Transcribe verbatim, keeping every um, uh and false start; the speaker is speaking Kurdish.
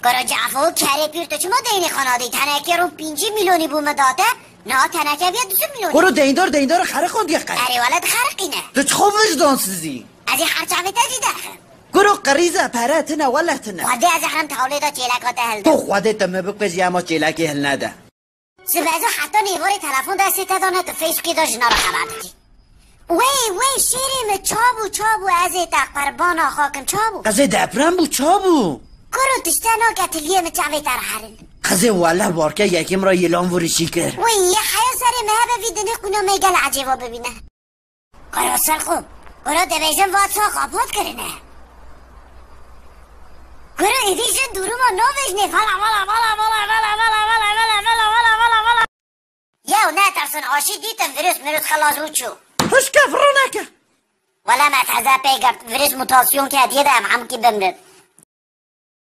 Kuro cafo kerê pîr tu çima deynê xwe nadî? Tenekê rû pêncî milyonî bû min date, niha teneke bûye du sed milyon. Kuro deyndar deyndar xeriqandiye qey. Erê wele dixeriqîne. Tu çi xwe vicdansizî? Ez ê her çavê te jî derxim. Kuro qirîze pere tine wele tine. Xwedê ez ê herim tawlê de çêleka te hildim. Tu xwedê te me bipêjî ema çêlekê hilnede. Sibezo heta nêvarê telefon destê te de ne tu Facebookê de jina re xeber dikî. Wey, wey, şêrê min, çabû, çabû, ez ê te qurbana xwe kim, çabû. Qezê deprem bû, çabû. Kuro tişte nake tiliyê min çavê te re herin. Qezê wele barke yekim re yêlan vurişî kir. Wey, yê heya serê me hebe vî dinê qûna me gel ecêba bibîne. Kuro Selqûm, kuro dibêjin va ça qapat kirine. Kuro êdî jin duruma navêjnê vala, vala, vala. Yew netirsin, aşî dîtin virus mirus xilas bû çû. Hişke, viro neke. Wele me teze pê girt, virus mutasyon ke diyê de em hemkî bimrin.